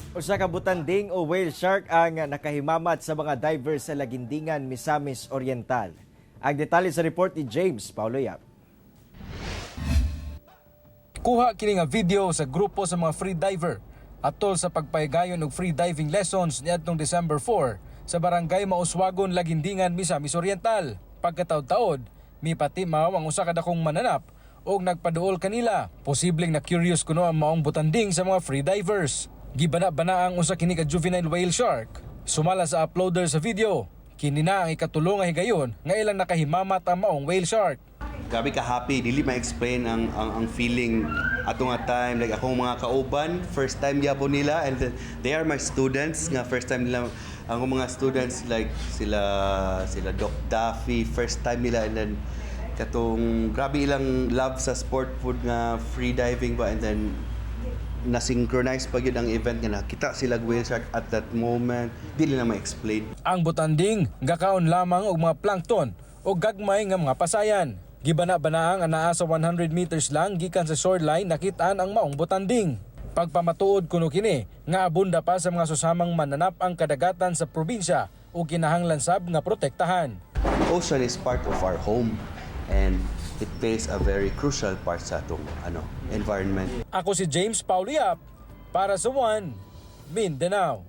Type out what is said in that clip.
Usa ka butanding o whale shark ang nakahimamat sa mga divers sa Laguindingan, Misamis Oriental. Ang detalye sa report ni James Paulo Yap. Kuha kini nga video sa grupo sa mga free diver atol sa pagpahigayon og free diving lessons niadtong December 4 sa Barangay Mauswagon, Laguindingan, Misamis Oriental. Pagkataod-taod, mipatimaw ang usa ka dakong mananap og nagpaduol kanila. Posibleng na curious kuno ang maong butanding sa mga free divers. Gibana-bana ang usa kini ka juvenile whale shark. Sumala sa uploader sa video, kini na ang ikatulo nga higayon nga ilang nakahimamat ang maong whale shark. Grabe ka happy, dili ma-explain ang feeling ato nga time. Like, akong mga kauban, first time gyapon nila, and then they are my students nga first time nila. Ang akong mga students, like sila Doc Daffy, first time nila, and then katong grabe ilang love sa sport pod nga free diving ba, and then na-synchronize pa gyud ang event nga nakita sila whale shark at that moment. Dili na ma-explain. Ang butanding gakaon lamang og mga plankton o gagmay nga mga pasayan. Gibana-bana ang anaa sa 100 meters lang gikan sa shoreline nakitaan ang maong butanding. Pagpamatuod kuno kini nga abunda pa sa mga susamang mananap ang kadagatan sa probinsya ug kinahanglan sab nga protektahan. Ocean is part of our home and it plays a very crucial part sa atong environment. Ako si James Paulo Yap para sa One Mindanao.